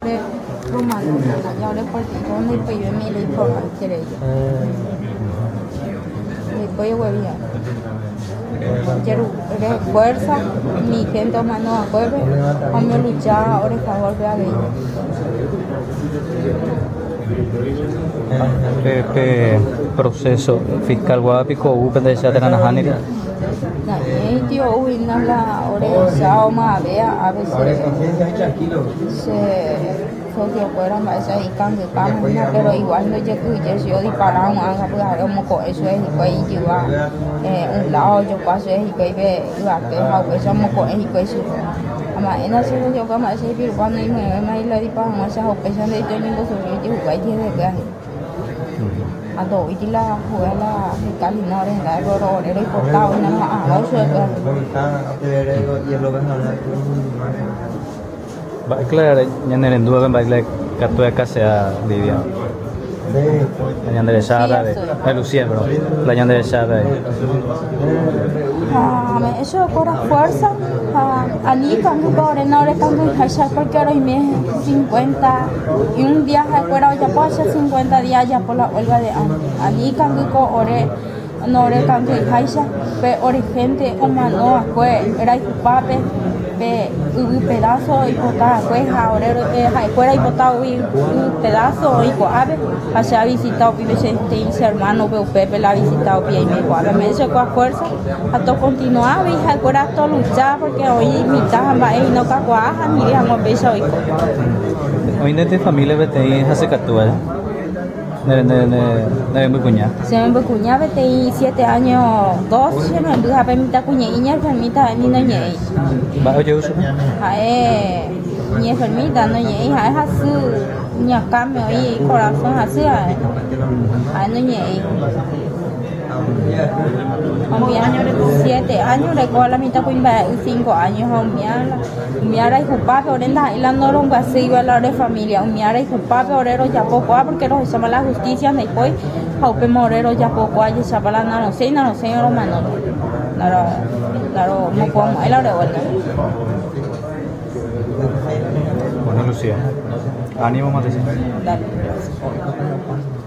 Ore romano ja ore partido ndoipoivémi ley formal querella. Ndoikói oguevi Jerure fuerza umi gente omano va'ekuépe ha umi olucha ore favorpe avei. Pe proceso fiscal guava piko ou penderecha térã nahániri? Na'ẽiti ou hína la orehecha omavéva a veces che socio-kuéra mba'éicha ikangypáma hína péro igual ndojekyhyjéi chéve odipara hag̃ua pyhare omoko'ẽ chupe hikuái ijyva un lado ojokua chupe hikuái pe yvate ha upéicha omoko'ẽ hikuái chupe. Ha mba'éna che socio-kuéra mba'éicha ipirupa noimy'ỹvéima iladipa hag̃uáicha ha upéicha nde'íti oñembosufi ojehuguái hesekuéra he'i. Ha ndoúiti la juega la fiscal hína ore hendápe péro ore roipota oĩna roha'arõ chupekuéra. Mba'e clave ñanerendúvape mba'e clave katu ekasea Livia? La ñande recha avei. Eh, Lucía, perdón. La ñande recha avei. Ha ame'ẽ chupekuéra fuerza ha ani ikangypa ore na orekangyháicha porque roime 51 día ha'ekuéra ojapo hacha 50 día ajapo la huelga de hambre. Ani ikangy ko ore no orekangyháicha pe ore gente omano va'ekue rayhupápe pe yvy pedazo oipota va'ekue ha ore ha'ekuéra oipota umi yvy pedazo oĩ ko'ápe ha che avisita upépe che peteĩ che hermano-pe upépe la avisita upi aime ko'ápe ame'ẽ chekua fuerza ha tokontinua avei ha'ekuéra tolucha porque oĩ mitã ha mba'e hína okakuaa ha anive hag̃ua péicha oiko. Oĩ nde familia peteĩ hasykatúva. Ne, ne, ne, ne membykuña. Che membykuña peteĩ siete áño dos che memby ha pe mitãkuña'i iñenfermíta ha'e ni noñe'ẽi. Mba'e ojehu chupe? Ha'e iñenfermíta noñe'ẽi, ha'e hasy iñakãme oĩ ikorasõ hasy ha'e, ha'e noñe'ẽi. Umía siete áño orekóva la mitãkuimba'e'ỹ cinco áño ha umía Umi ára ijupápe ore ndaha'éi la norombyasýiva la ore familia, umi ára ijupápe ore rojapo kóva porque rohecháma la justicia ndaipói ha upéma ore rojapo kóva jahechápa la narosẽi, narosẽi romanóta, naromopu'ãmo'ãi la ore huelga. Bueno, Lucía, ánimo mante. Dale, gracias.